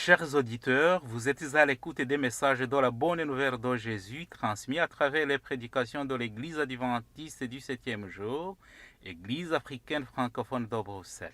Chers auditeurs, vous êtes à l'écoute des messages de la bonne nouvelle de Jésus transmis à travers les prédications de l'Église adventiste du septième jour, Église africaine francophone de Bruxelles.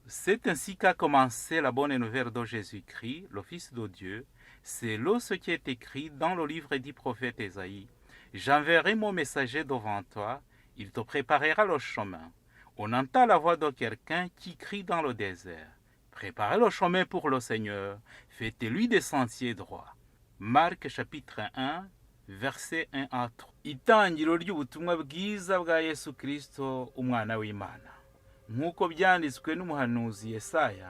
C'est ainsi qu'a commencé la bonne nouvelle de Jésus-Christ, le Fils de Dieu. C'est là ce qui est écrit dans le livre du prophète Ésaïe. J'enverrai mon messager devant toi, il te préparera le chemin. On entend la voix de quelqu'un qui crie dans le désert. Préparez le chemin pour le Seigneur, faites-lui des sentiers droits. Marc chapitre 1, verset 1 à 3. Itangiriro ry'ubutumwa bwiza bwa Yesu Kristo, umwana w'Imana. Nk'uko byanditswe n'umuhanuzi Yesaya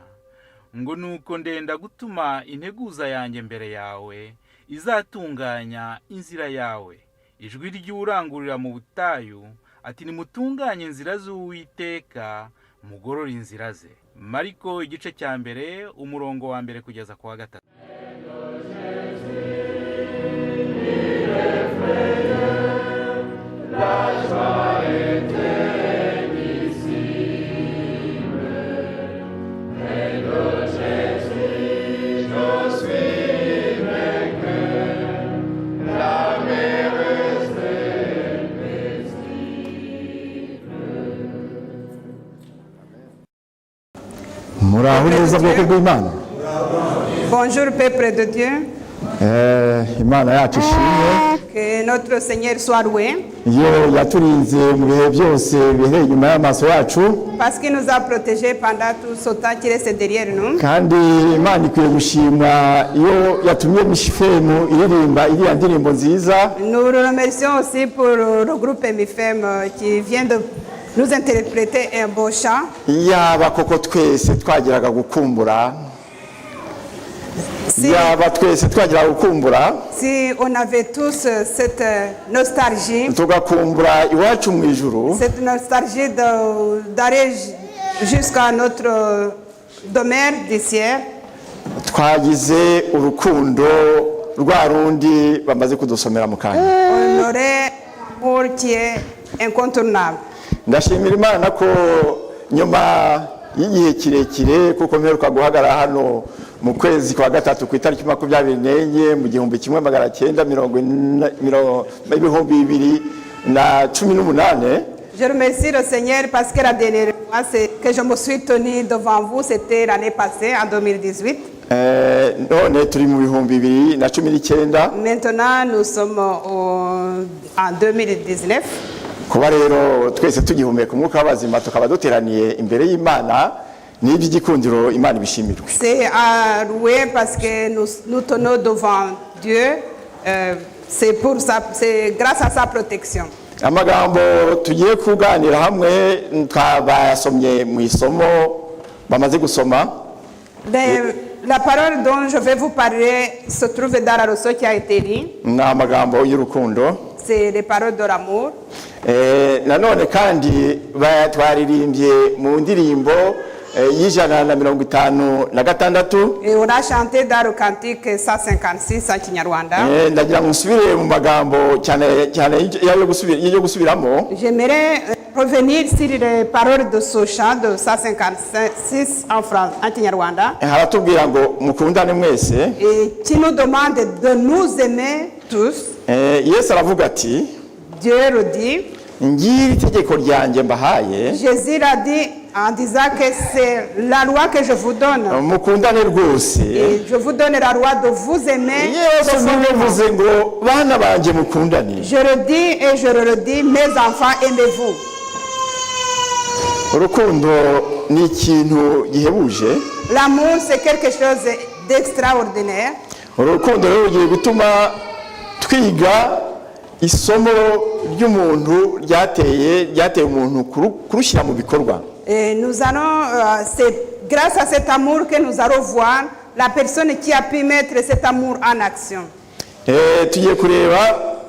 ngo nuko ndenda gutuma integuza yanjye mbere yawe izatunganya inzira yawe ijwi ry'urangurura mu butayu ati nimutunganye inzira z'Uwiteka mugorore inzira ze. Mariko igice cya mbere umurongo wa mbere kugeza ku wa gatatu. Muraho neza bwoko bw'Imana. Bonjour peuple de Dieu, Imana yacu ishimwe. Que notre Seigneur soit loué Iyo yaturinze mu bihe byose bihereye inyuma y'amaso yacu. Parce qu'il nous a protégés pendant tout ce temps qui reste derrière nous. Kandi Imana ikwiye gushimwa iyo yatumye MIFEM iririmba iriya ndirimbo nziza. Nous le remercions aussi pour le groupe MIFEM qui vient de nous interpréter un beau chant. Yaba koko twese twagiraga gukumbura, Si, yaba twese twagiraga gukumbura, si on avait tous cette nostalgie, tugakumbura iwacu mu ijuru, cette nostalgie d'aller jusqu'à notre demeure du ciel, twagize urukundo rwa rundi bamaze kudusomera mu kanya. On aurait un amour qui est incontournable. Ndashimira Imana ko nyuma y'igihe kirekire, kuko mperuka guhagarara hano mu kwezi kwa gatatu ku itariki 24 mu gihumbi kimwe magana cyenda mirongo ine- 2018. Je remercie le Seigneur parce que la dernière fois que je me suis tenue devant vous, c'était l'année passée, en 2018. None turi mu 2019. Maintenant, nous sommes en 2019. Kuba rero twese tugihumeka umwuka w'abazima tukaba duteraniye imbere y'Imana ni iby'igikundiro, Imana ibishimirwe. C'est à louer parce que nous nous tenons devant Dieu. C'est pour ça, c'est grâce à sa protection. Amagambo tugiye kuganira hamwe twabayasomye mu isomo bamaze gusoma. La parole dont je vais vous parler se trouve dans la leçon qui a été lue. Ni amagambo y'urukundo. C'est les paroles de l'amour. Nanone kandi twaririmbye mu ndirimbo y'156. Et on a chanté dans le cantique 156 en Kinyarwanda. Ndagira ngo nsubire mu magambo cyane cyane yo gusubiramo. J'aimerais revenir sur les paroles de ce chant de 156 en France, en Kinyarwanda, Haratubwira ngo mukundane mwese. Et qui nous demande de nous aimer tous. Yesu aravuga ati, Dieu le dit. Ngiri itegeko ryanjye mbahaye. Jésus l'a dit en disant que c'est la loi que je vous donne. Mukundane rwose. Et je vous donne la loi de vous aimer Yesu profondément. ntibivuze ngo bana banjye mukundane. Je le dis et je le redis, mes enfants, aimez-vous. Urukundo ni ikintu gihebuje. L'amour, c'est quelque chose d'extraordinaire. Urukundo rero rugiye gutuma twiga isomo ry'umuntu ryateye umuntu kurushyira mu bikorwa. Et nous allons, c'est grâce à cet amour que nous allons voir la personne qui a pu mettre cet amour en action. Tugiye kureba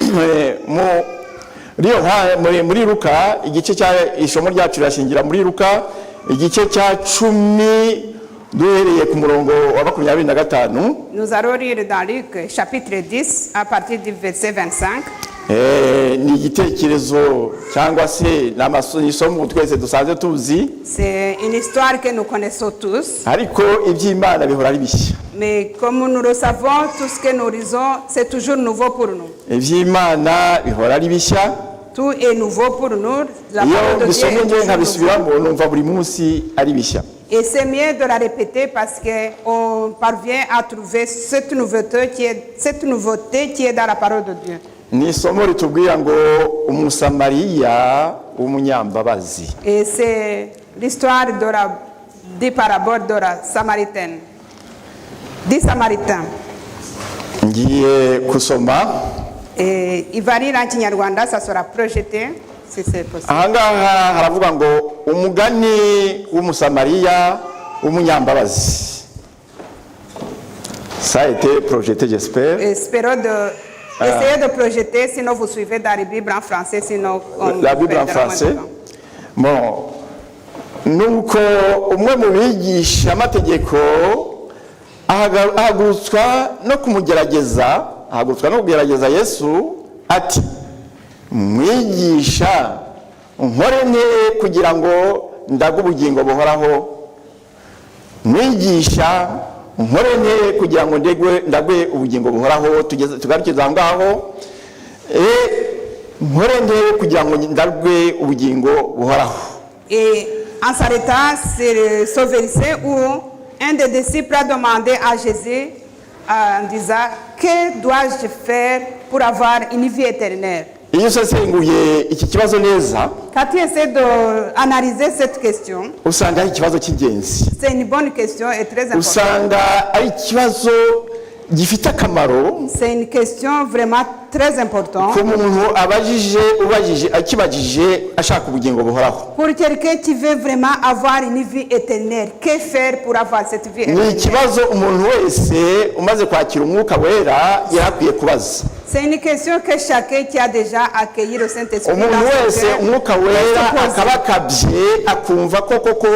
Muri Luka, igice cya, isomo ryacu rirashingira muri Luka igice cya 10, duhereye ku murongo wa 25. Nous allons lire dans Luc chapitre 10 à partir du verset 25. Ni igitekerezo cyangwa se ni isomo twese dusanzwe tuzi. C'est une histoire que nous connaissons tous, Ariko iby'Imana bihora ari bishya. Mais comme nous le savons, tout ce que nous lisons, c'est toujours nouveau pour nous. Iby'Imana bihora ari bishya. Tout est nouveau pour nous. La Iyo parole de Dieu mbisomye est ngewe toujours nouvelle. nkabisubiramo, numva buri munsi ari bishya. Et c'est mieux de la répéter parce qu'on parvient à trouver cette nouveauté qui est dans la parole de Dieu. Ni isomo ritubwira ngo Umusamariya w'umunyambabazi. Et c'est l'histoire des paraboles de la Samaritaine. Du Samaritain. Ngiye gusoma. Et il va lire en Kinyarwanda, ça sera projeté, si c'est possible. Ahangaha haravuga ngo umugani w'Umusamariya w'umunyambabazi. Ça a été projeté, j'espère. Espérons essayez de projeter, sinon vous suivez dans la Bible en français, sinon on La Bible en perdra moins de français. temps. Bon, nuko umwe mu bigisha amategeko ahagurutswa no kumugerageza, ahagurutswa no kugerageza Yesu ati: "Mwigisha, nkore nte kugira ngo ndage ubugingo buhoraho? Mwigisha, nkore nte kugira ngo ndagwe ubugingo buhoraho?" Tugeze, tugarukize aho ngaho. Nkore nte kugira ngo ndagwe ubugingo buhoraho? Et en s'arrêtant sur ce verset où un des disciples a demandé à Jésus en disant: "Que dois-je faire pour avoir une vie éternelle?" Iyo usesenguye iki kibazo neza, Quand tu essaies d'analyser cette question, usanga ari ikibazo cy'ingenzi. C'est une bonne question et très importante. Usanga ari ikibazo gifite akamaro C'est une question vraiment très importante. Ku muntu abajije, ubajije, akibajije ashaka ubugingo buhoraho. Pour quelqu'un qui veut vraiment avoir une vie éternelle, que faire pour avoir cette vie Ni éternelle? Ikibazo umuntu wese umaze kwakira Umwuka Wera yari akwiye kubaza. C'est une question que chacun qui a déjà accueilli le Saint-Esprit Umuntu dans son wese cœur Umwuka doit Wera se poser. akabakabye, akumva ko koko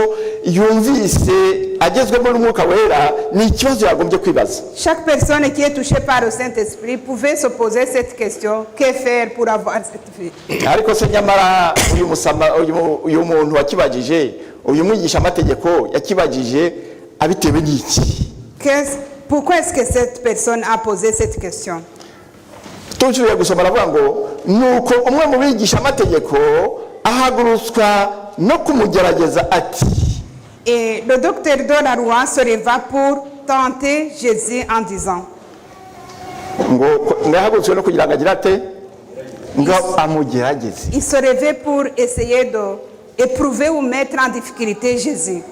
yumvise agezwemo n'Umwuka Wera, ni ikibazo yagombye kwibaza. Chaque personne qui est touchée par le Saint-Esprit pouvait se poser cette question: que faire pour avoir cette vie? Ariko se nyamara uyu muntu wakibajije, uyu mwigisha amategeko, yakibajije abitewe n'iki? Pourquoi est-ce que cette personne a posé cette question? Tusubiye gusoma, aravuga ngo nuko umwe mu bigisha amategeko ahagurutswa no kumugerageza ati: Et le docteur de la loi se leva pour tenter Jésus en disant, Ngo yahagurutswe no kugira ngo agire ate? Ngo amugerageze. Il se levait pour essayer de éprouver ou mettre en difficulté Jésus.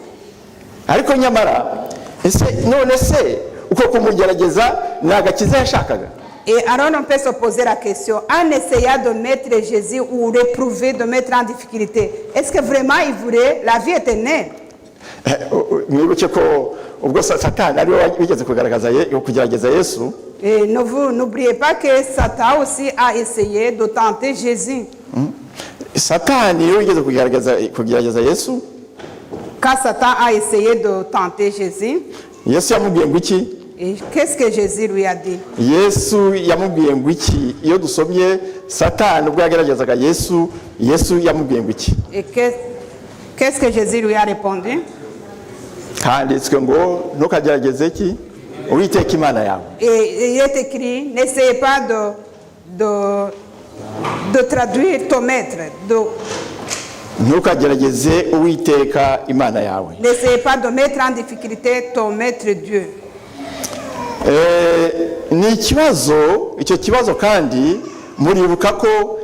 Ariko nyamara ese, none se uko kumugerageza ni agakiza yashakaga? Et alors on peut se poser la question, en essayant de mettre Jésus ou l'éprouver, de mettre en difficulté, est-ce que vraiment il voulait la vie éternelle? Mwibuke ko ubwo Satani ariwe wigeze kugaragaza kugerageza Yesu. Et ne vous n'oubliez pas que Satan aussi a essayé de tenter Jésus. Satani niwe wigeze kugerageza Yesu. Quand Satan a essayé de tenter Jésus, Yesu yamubwiye ngo iki? Et qu'est-ce que Jésus lui a dit? Yesu yamubwiye ngo iki? Iyo dusomye Satani ubwo yageragezaga Yesu, Yesu yamubwiye ngo iki? Et qu'est-ce que Jésus lui a répondu? Handitswe ngo ntukagerageze iki? Uwiteka Imana yawe. Et il est écrit: n'essayez pas de traduire ton maître, Ntukagerageze Uwiteka Imana yawe. N'essayez pas de mettre en difficulté ton maître Dieu. Ni ikibazo, icyo kibazo kandi muribuka ko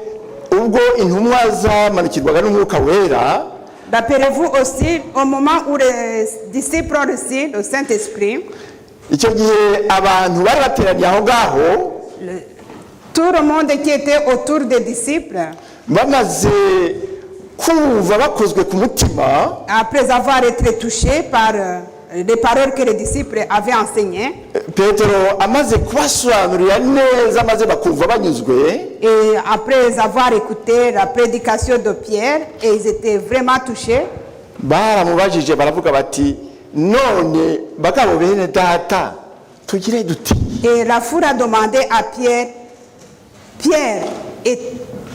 ubwo intumwa zamanukirwaga n'Umwuka Wera, Rappelez-vous aussi au moment où les disciples ont reçu le Saint-Esprit, icyo gihe abantu bari bateraniye aho ngaho, tout le monde qui était autour des disciples, bamaze kumva bakozwe ku mutima, après avoir été touché par les paroles que les disciples avaient enseignées. Petero amaze kubasobanurira neza maze bakumva banyuzwe, Et après avoir écouté la prédication de Pierre, et ils étaient vraiment touchés, baramubajije baravuga bati none bagabo bene data tugire duti? Et la foule a demandé à Pierre, Pierre et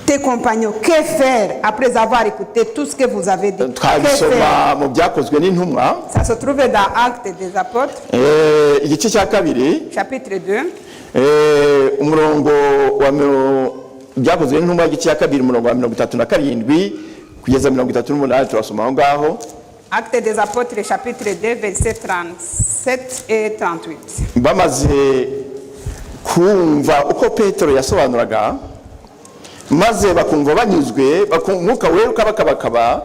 tes compagnons, que faire après avoir écouté tout ce que vous avez dit? Que faire? Twabisoma mu Byakozwe n'Intumwa. Ça se trouve dans Actes des Apôtres, igice cya kabiri, chapitre 2, umurongo wa Byakozwe n'Intumwa igice cya kabiri, umurongo wa 37 kugeza 38, turasoma aho ngaho. Actes des Apôtres, chapitre 2, versets 37 et 38. Bamaze kumva uko Petero yasobanuraga maze bakumva banyuzwe, bakumva Umwuka Wera ukabakabakaba,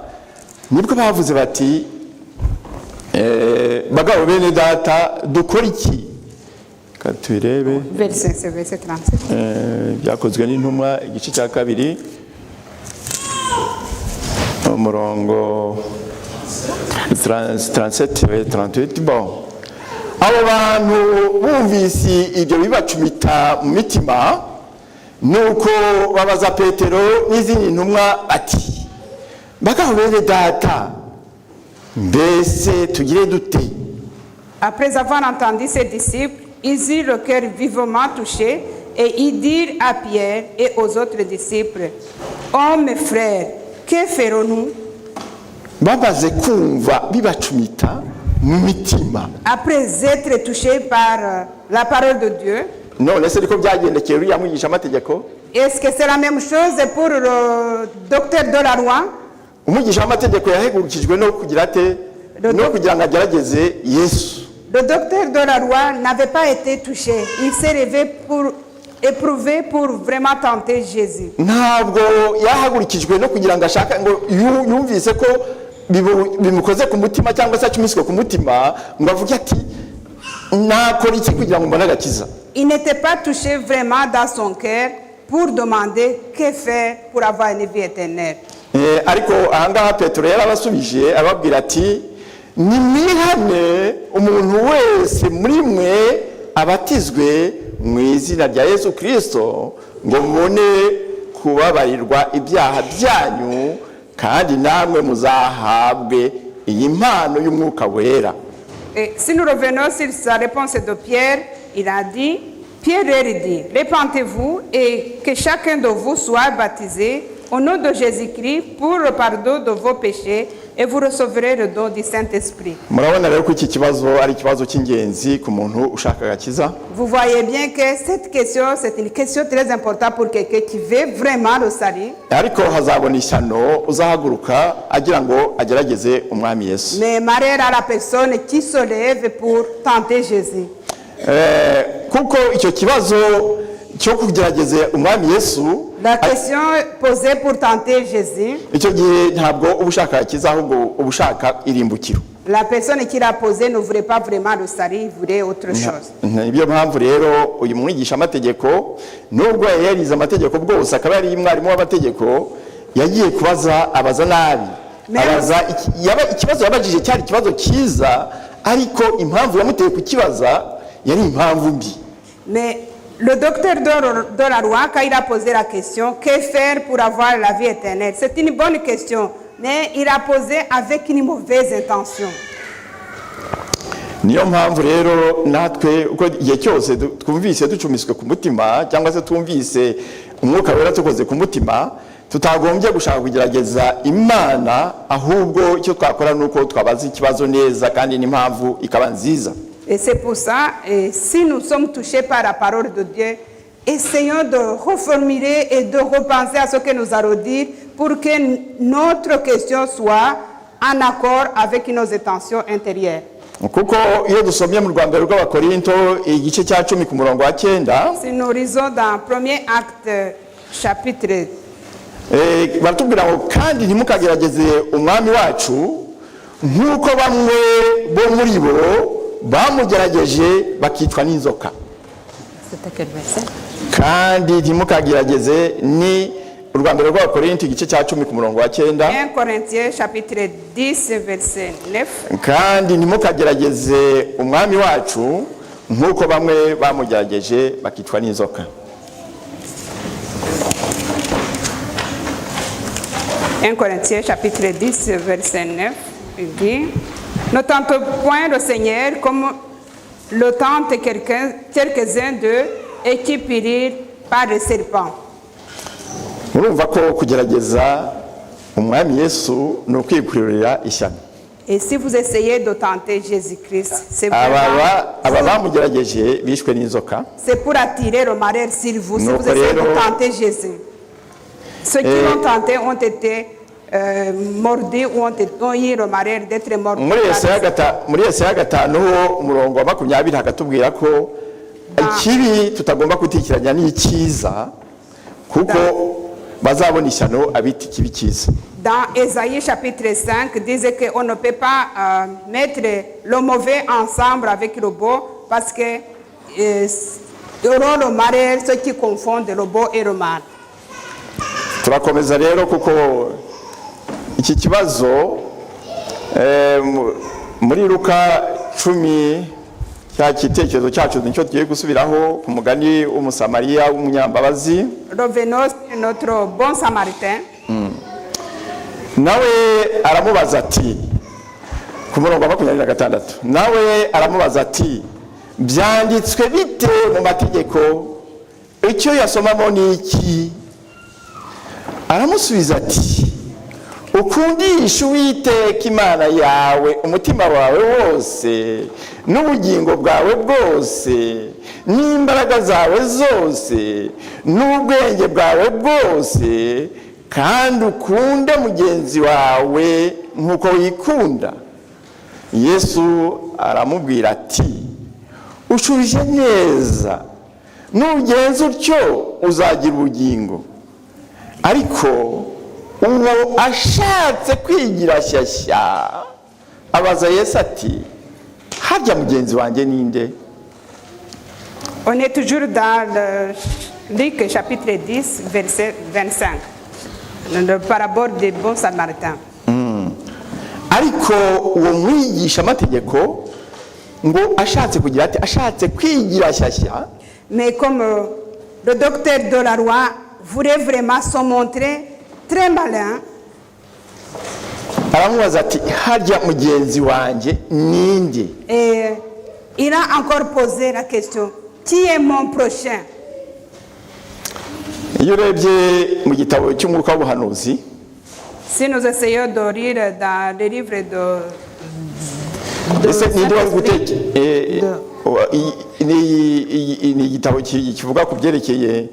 nibwo bavuze bati bagabo bene data dukora iki? Reka tubirebe. Verset, c'est verset 37. Byakozwe n'Intumwa igice cya kabiri, umurongo 37, 38. Bon, abo bantu bumvise ibyo bibacumita mu mitima, nuko babaza Petero n'izindi ntumwa ati bagabo bene data mbese tugire dute? Après avoir entendu ses disciples, ils eurent le cœur vivement touché et ils dirent à Pierre et aux autres disciples, Hommes frères, que ferons-nous? Bamaze kumva bibacumita mu mitima. Après être touchés par la parole de Dieu, None se niko byagendekeye uriya mwigisha amategeko? Est-ce que c'est la même chose pour le docteur de la loi? Umwigisha w'amategeko yahagurukijwe no kugira ate? No kugira ngo agerageze Yesu. Le docteur de la loi n'avait pas été touché. Il s'est levé pour éprouver, pour vraiment tenter Jésus. Ntabwo yahagurukijwe no kugira ngo ashake ngo yumvise ko bimukoze ku mutima cyangwa se acumiswe ku mutima ngo avuge ati nakora iki kugira ngo mbone agakiza. Il n'était pas touché vraiment dans son cœur pour demander que faire pour avoir une vie éternelle. Ariko ahangaha Petero yarabasubije ababwira ati nimwihane umuntu wese muri mwe abatizwe mu izina rya Yesu Kirisito ngo mubone kubabarirwa ibyaha byanyu kandi namwe muzahabwe iyi mpano y'Umwuka Wera. Et si nous revenons sur sa réponse de Pierre, il a dit, Pierre leur dit, Repentez-vous et que chacun de vous soit baptisé au nom de Jésus-Christ pour le pardon de vos péchés et vous recevrez le don du Saint-Esprit. Murabona rero ko iki kibazo ari ikibazo cy'ingenzi ku muntu ushaka agakiza. Vous voyez bien que cette question, c'est une question très importante pour quelqu'un qui veut vraiment le salut. Ariko hazabona ishyano uzahaguruka agira ngo agerageze Umwami Yesu. Mais malheur à la personne qui se lève pour tenter Jésus. Kuko icyo kibazo cyo kugerageza Umwami Yesu, La question posée pour tenter Jésus, icyo gihe ntabwo uba ushaka agakiza ahubwo uba ushaka irimbukiro. La personne qui l'a posée ne voulait pas vraiment le salut, il voulait autre chose. Niyo mpamvu rero uyu mwigisha amategeko nubwo yari yarize amategeko bwose akaba yari umwarimu w'amategeko yagiye kubaza abaza nabi. Abaza ikibazo yabajije cyari ikibazo cyiza ariko impamvu yamuteye kukibaza yari impamvu mbi. Mais le docteur de la loi, quand il a posé la question, que faire pour avoir la vie éternelle? C'est une bonne question, mais il a posé avec une mauvaise intention. Niyo mpamvu rero natwe uko igihe cyose twumvise ducumiswe ku mutima cyangwa se twumvise Umwuka Wera tukoze ku mutima tutagombye gushaka kugerageza Imana ahubwo icyo twakora ni uko twabaza ikibazo neza kandi n'impamvu ikaba nziza. Et c'est pour ça, et si nous sommes touchés par la parole de Dieu, essayons de reformuler et de repenser à ce que nous allons dire pour que notre question soit en accord avec nos intentions intérieures. Kuko iyo dusomye mu rwa mbere rw'Abakorinto igice cya 10 ku murongo wa 9, Si nous lisons dans premier Acte chapitre baratubwira ngo kandi ntimukagerageze Umwami wacu nk'uko bamwe bo muri bo bamugerageje bakicwa n'inzoka. C'était quel verset? Kandi ntimukagerageze ni Urwa mbere rw'Abakorinti, igice cya 10, ku murongo wa 9. 1 Corinthiens chapitre 10, verset 9. Kandi ntimukagerageze Umwami wacu nk'uko bamwe bamugerageje bakicwa n'inzoka. 1 Corinthiens chapitre 10, verset 9, il dit: Ne tente point le Seigneur comme le tente quelques-uns d'eux et qui périrent par le serpent. Murumva ko kugerageza Umwami Yesu ni ukwikururira ishyano. Et si vous essayez de tenter Jésus-Christ, c'est Aba vraiment, aba bamugerageje bishwe n'inzoka. C'est pour attirer le malheur sur vous. Si Nuko vous essayez de rero- tenter Jésus. Ceux qui l'ont tenté ont été mordus ou ont eu le malheur d'être mordus Muri par le Yesaya muri Yesaya 5 ho, umurongo wa 20, hakatubwira ko ikibi tutagomba kutikiranya n'icyiza, kuko bazabona ishyano abita ikibi cyiza. Dans Ésaïe chapitre 5, disait qu'on ne peut pas mettre le mauvais ensemble avec le beau parce que auront le malheur ceux qui confondent le beau et le mal. Turakomeza rero, kuko iki kibazo muri Luka 10, cya gitekerezo cyacu nicyo tugiye gusubiraho ku mugani w'Umusamariya w'umunyambabazi. Revenons sur notre bon Samaritain. Nawe aramubaza ati, ku murongo wa 26, nawe aramubaza ati: "Byanditswe bite mu mategeko? Icyo yasomamo ni iki?" Aramusubiza ati: "Ukundisha Uwiteka Imana yawe umutima wawe wose n'ubugingo bwawe bwose n'imbaraga zawe zose n'ubwenge bwawe bwose, kandi ukunde mugenzi wawe nk'uko wikunda." Yesu aramubwira ati: "Ushubije neza, nugenza utyo uzagira ubugingo." Ariko uwo ashatse kwigira shyashya abaza Yesu ati: "Harya mugenzi wanjye ninde?" On est toujours dans le Luc chapitre 10, verset 25. Le parabole des bons Samaritains. Ariko uwo mwigisha amategeko ngo ashatse kugira ati, ashatse kwigira shyashya, Mais comme le docteur de la loi voulait vraiment se montrer très malin, aramubaza ati: "Harya mugenzi wanjye ninde?" et il a encore posé la question: Qui est mon prochain? Iyo urebye mu gitabo cy'umwuka w'ubuhanuzi, Si nous essayons de lire dans le livre de ese ninde wari Saint-Esprit, guteke ni igitabo kivuga ku byerekeye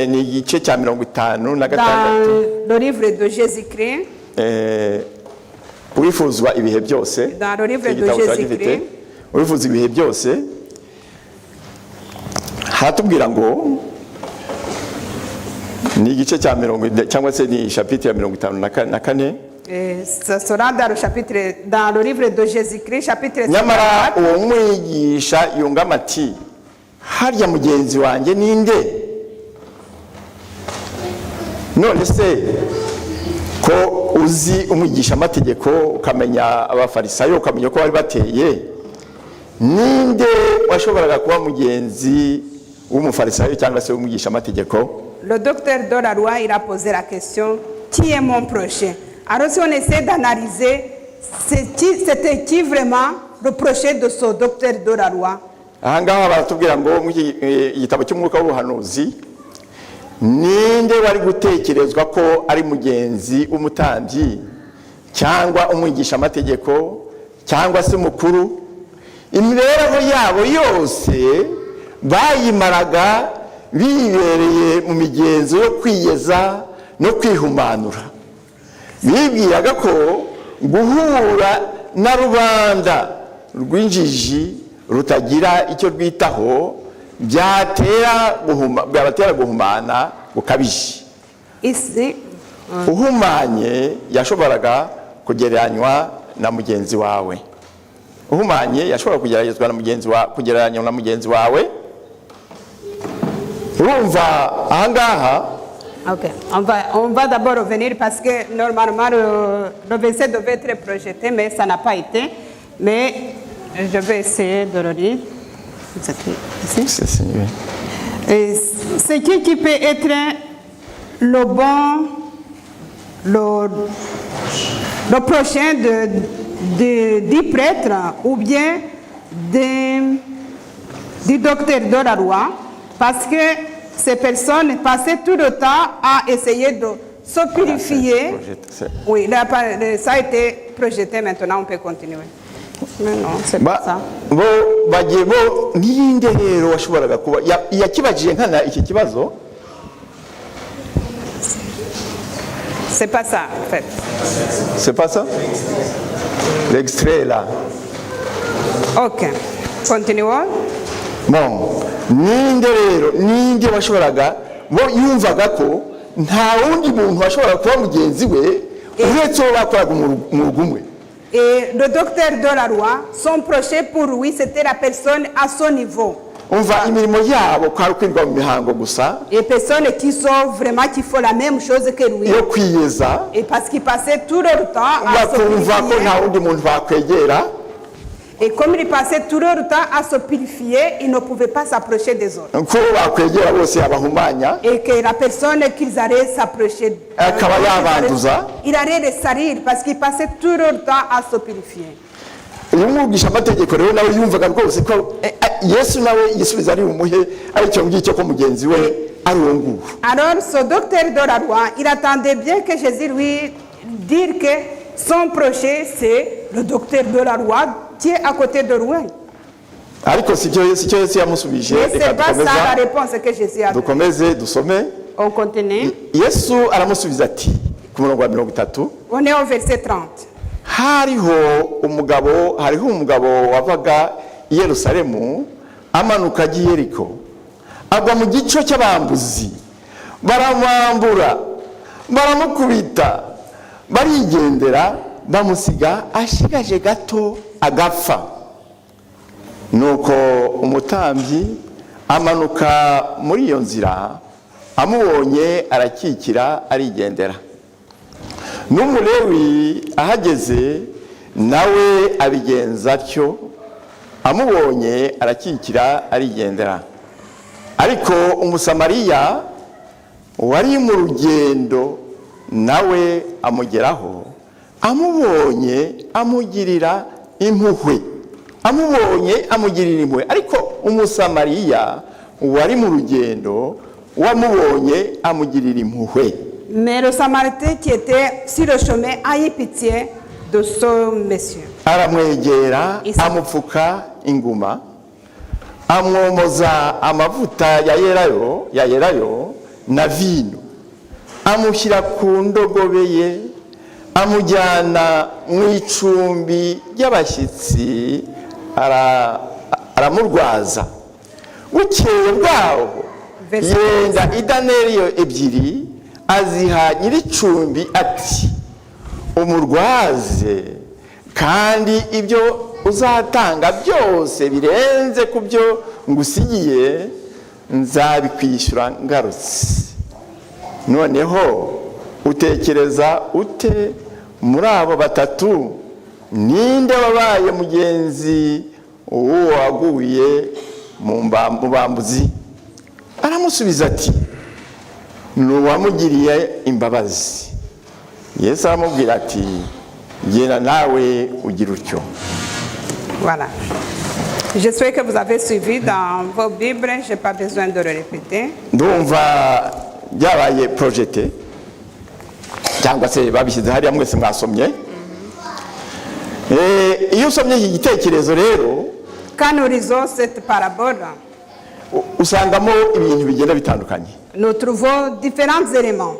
ni igice cya 56. Dans le livre de Jésus-Christ, Uwifuzwa ibihe byose. Dans le livre Iki de gitabo kiba Jésus-Christ. gifite uwifuza ibihe byose, haratubwira ngo ni igice cya 40 cyangwa se ni chapitre ya 54. Et ce sera dans le chapitre, dans le livre de Jésus-Christ, chapitre Nyamara 54. uwo mwigisha yungamo ati: "Harya mugenzi wanjye ninde?" None se ko uzi umwigisha amategeko, ukamenya Abafarisayo, ukamenya ko bari bateye, ninde washoboraga kuba mugenzi w'Umufarisayo cyangwa se w'umwigisha amategeko? Le docteur de la loi, il a posé la question: Qui est mon prochain? Alors si on essaie d'analyser, c'était qui vraiment le prochain de ce docteur de la loi? Ahangaha baratubwira ngo muri iki igitabo cy'umwuka w'ubuhanuzi, ninde wari gutekerezwa ko ari mugenzi w'umutambyi cyangwa umwigisha amategeko cyangwa se mukuru? Imibereho yabo yose bayimaraga bibereye mu migenzo yo kwiyeza no kwihumanura. Bibwiraga ko guhura na rubanda rw'injiji rutagira icyo rwitaho byabatera guhumana gukabije. Ici, Uhumanye yashoboraga kugereranywa na mugenzi wawe, uhumanye yashobora kugeragezwa na mugenzi wa kugereranywa na mugenzi wawe. Urumva ahangaha Ok, on va d'abord revenir parce que normalement le verset devait être projeté, mais ça n'a pas été. Mais je vais essayer de le lire. C'est ici. C'est- Et c'est qui peut être le bon, le prochain du prêtre ou bien du docteur de la loi, parce que ces personnes passaient tout le temps à essayer de se purifier. Oui, là, ça a été projeté, maintenant on peut continuer. Mais non, c'est pas ça. Bo bagiye bo ninde rero washoboraga kuba yakibajije nkana iki kibazo. C'est pas ça, en fait. C'est pas ça, l'extrait là. Ok, continuons. Bon, ninde rero, ninde washoboraga, bo yumvaga ko nta wundi muntu washobora kuba mugenzi we uretse uwo bakoraga umwuga umwe. Et le docteur de la loi, son prochain pour lui, c'était la personne à son niveau. Umva imirimo yabo kwari ukwirwa mu mihango gusa. Et personnes qui sont vraiment, qui font la même chose que lui. Yo kwiyeza. Et parce qu'ils passaient tout leur temps à se Bakumva ko purifier. Nta wundi muntu bakwegera. Et comme ils passaient tout leur temps à se purifier, ils ne pouvaient pas s'approcher des autres. Ko bakwegera bose yabahumanya. Et que la personne qu'ils allaient s'approcher, Akaba yabanduza. il allait les salir parce qu'ils passaient tout leur temps à se purifier. Uyu mwigisha amategeko rero nawe yumvaga rwose ko Yesu nawe igisubizo ari bumuhe ari icyo ngicyo ko mugenzi we ari uwo nguwo. Alors, ce docteur de la loi, il attendait bien que Jésus lui dise que son prochain, c'est le docteur de la loi qui est à côté de lui. Ariko si cyo Yesu yamusubije. Mais Reka ce n'est pas ça dukomeza la réponse que Jésus a donnée. Dukomeze dusome. On continue. Yesu aramusubiza ati ku murongo wa 30. On est au verset 30. Hariho umugabo wavaga i Yerusalemu amanuka ajya i Yeriko, agwa mu gico cy'abambuzi, baramwambura, baramukubita, barigendera, bamusiga ashigaje gato agapfa. Nuko umutambyi amanuka muri iyo nzira, amubonye arakikira arigendera. N'Umulewi ahageze nawe abigenza atyo, amubonye arakikira arigendera. Ariko Umusamariya wari mu rugendo nawe amugeraho, amubonye amugirira impuhwe, amubonye amugirira impuhwe. Ariko Umusamariya wari mu rugendo wamubonye amugirira impuhwe. Mais le Samaritain qui était sur le chemin a eu pitié de ce monsieur. Aramwegera, amupfuka inguma, amwomoza amavuta ya elayo na vino, amushyira ku ndogobe ye, amujyana mu icumbi ry'abashyitsi, aramurwaza. Bukeye bwaho yenda idenariyo 2 aziha nyir'icumbi ati: "Umurwaze, kandi ibyo uzatanga byose birenze ku byo ngusigiye nzabikwishyura ngarutse." Noneho utekereza ute? Muri abo batatu ninde wabaye mugenzi w'uwo waguye mu bambuzi? Aramusubiza ati: "Ni uwamugiriye imbabazi." Yesu aramubwira ati: "Genda nawe ugira utyo." Voilà. J'espère que vous avez suivi dans vos Bibles. Je n'ai pas besoin de le répéter. Ndumva byabaye projeté cyangwa se babishyize hariya, mwese mwasomye. Iyo usomye iki gitekerezo rero, Quand nous lisons cette parabole, usangamo ibintu bigenda bitandukanye. Nous trouvons différents éléments.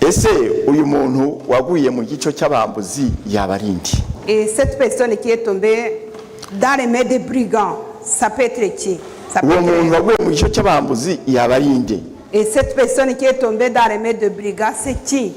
Ese uyu muntu waguye mu gico cy'abambuzi yaba ari nde? Et cette personne qui est tombée dans les mains des brigands, ça peut être qui? Ça peut Uwo être- muntu waguye mu gico cy'abambuzi yaba ari nde? Et cette personne qui est tombée dans les mains des brigands, c'est qui?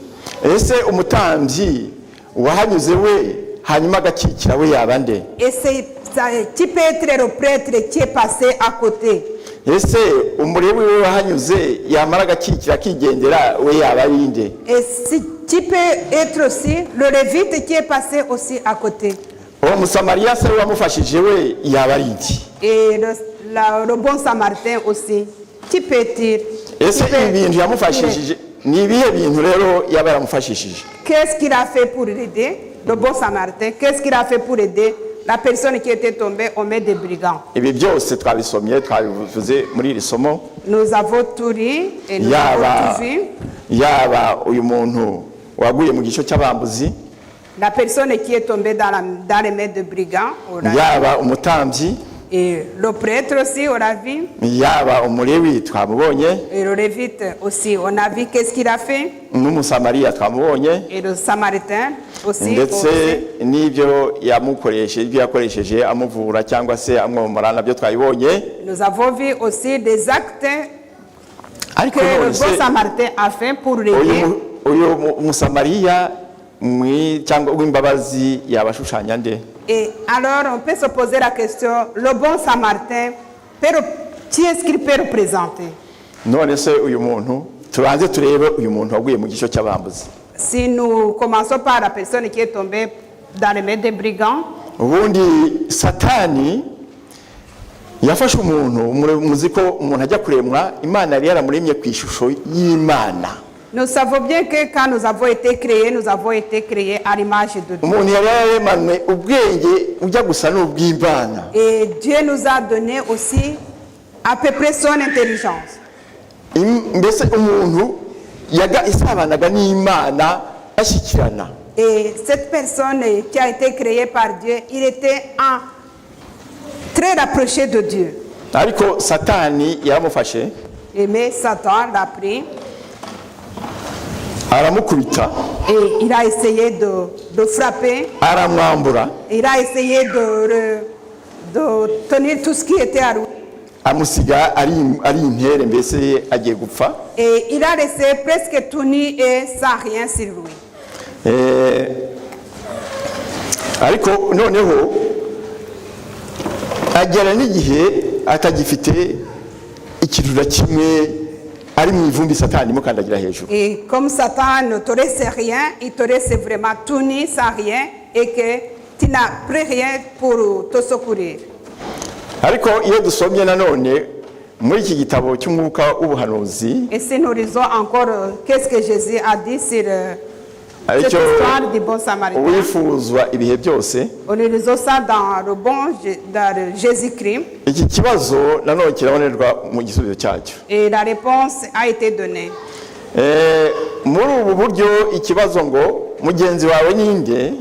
Ese umutambyi wahanyuze we hanyuma agakikira we yaba nde? Et c'est ça, qui peut être le prêtre qui est passé à côté? Ese Umulewi we wahanyuze yamara agakikira akigendera we yaba ari nde? Et si, qui peut être aussi le Lévite qui est passé aussi à côté? Uwo Musamariya se wamufashije we yaba ari nde? Et le bon Samaritain aussi, qui peut-il Ese qui peut- ibi bintu yamufashishije ni ibihe bintu rero yaba yaramufashishije? Qu'est-ce qu'il a fait pour l'aider, le bon Samaritain? Qu'est-ce qu'il a fait pour aider la personne qui était tombée aux mains des brigands? Ibi byose twabisomye twabivuze muri iri somo. Nous avons tout lu et nous avons Yaba tout vu. Yaba uyu muntu waguye mu gico cy'abambuzi, La personne qui est tombée dans les mains des brigands, on l'a vu. Yaba umutambyi, Et le prêtre aussi, on l'a vu. Yaba Umulewi twamubonye, Et le Lévite aussi, on a vu qu'est-ce qu'il a fait. n'Umusamariya twamubonye, Et le Samaritain aussi. Ndetse aussi. N'ibyo yamukoresheje ibyo yakoresheje amuvura cyangwa se amwomora nabyo twabibonye. Nous avons vu aussi des actes Ariko que le none se bon Samaritain a fait pour uyu l'aider. Mu- uyu mu- Musamariya mwi- cyangwa w'imbabazi yabashushanya nde? Et alors, on peut se poser la question, le bon Samaritain, qui est-ce qu'il peut représenter? None se uyu muntu tubanze turebe uyu muntu waguye mu gico cy'abambuzi. Si nous commençons par la personne qui est tombée dans les mains des brigands, Ubundi Satani yafashe umuntu muri- muzi ko umuntu ajya kuremwa Imana yari yaramuremye ku ishusho y'Imana. Nous savons bien que quand nous avons été créés, nous avons été créés à l'image de Dieu. Umuntu yari yararemanywe ubwenge ujya gusa n'ubw'Imana. Et Dieu nous a donné aussi à peu près son intelligence. Im- mbese umuntu yaga isabanaga n'Imana bashyikirana. Et cette personne qui a été créée par Dieu, il était très rapproché de Dieu. Ariko Satani yaramufashe, Et mais Satan l'a pris aramukubita, et il a essayé de frapper. aramwambura, Il a essayé de tenir tout ce qui était à lui. Amusiga ari ari intere mbese agiye gupfa. Et il a laissé presque tout nu et sans rien sur lui. Eh, ariko noneho agera n'igihe atagifite ikintu na kimwe ari mu ivumbi Satani imukandagira hejuru. Et comme Satan ne te laisse rien, il te laisse vraiment tout nu, sans rien, et que tu n'as plus rien pour te secourir. Ariko iyo dusomye nanone muri iki gitabo cy'umwuka w'ubuhanuzi, Et si nous lisons encore qu'est-ce que Jésus a dit sur cette aricyo histoire du bon Samaritain, uwifuzwa ibihe byose, on lisons ça dans le Jésus-Christ, iki kibazo nanone kirabonerwa mu gisubizo cyacyo. Et la réponse a été donnée. Eh, muri ubu buryo ikibazo ngo mugenzi wawe ninde,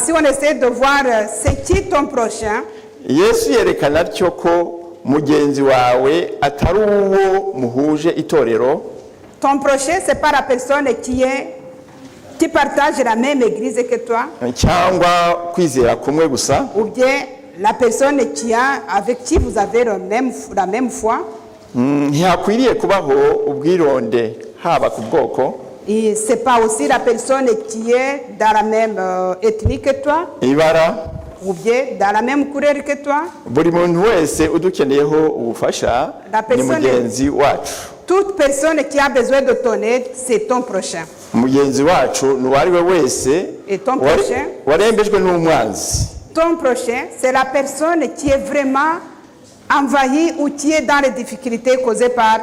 Si on essaie de voir c'est qui ton prochain, Yesu yerekana atyo ko mugenzi wawe atari uwo muhuje itorero, ton prochain, ce n'est pas la personne qui partage la même église que toi, cyangwa kwizera kumwe gusa, ou bien la personne avec qui vous avez la même foi. Mm, ntihakwiriye kubaho ubwironde haba ku bwoko, Et ce n'est pas aussi la personne qui est dans la même ethnie que toi, ibara, ou bien dans la même couleur que toi. Buri muntu wese udukeneyeho ubufasha La ni personne- mugenzi wacu. Toute personne qui a besoin de ton aide, c'est ton prochain. Mugenzi wacu ni uwo ari we wese Et ton wari- prochain? Warembejwe n'umwanzi. Ton prochain, c'est la personne qui est vraiment envahie ou qui est dans les difficultés causées par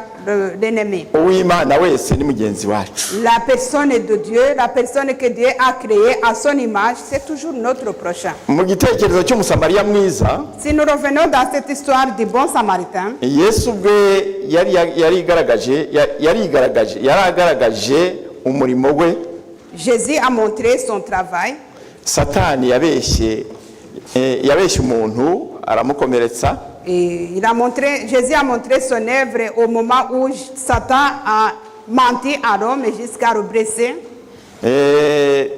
l'ennemi. Uw'Imana wese ni mugenzi wacu. La personne de Dieu, la personne que Dieu a créée à son image, c'est toujours notre prochain. Mu gitekerezo cy'Umusamariya mwiza, Si nous revenons dans cette histoire du bon Samaritain, Yesu ubwe yari yarigaragaje yarigaragaje yaragaragaje umurimo we. Jésus a montré son travail. Satani yabeshye eh, yabeshye umuntu aramukomeretsa. Et Jésus a montré son œuvre au moment où Satan a menti à l'homme jusqu'à le blesser. Eh,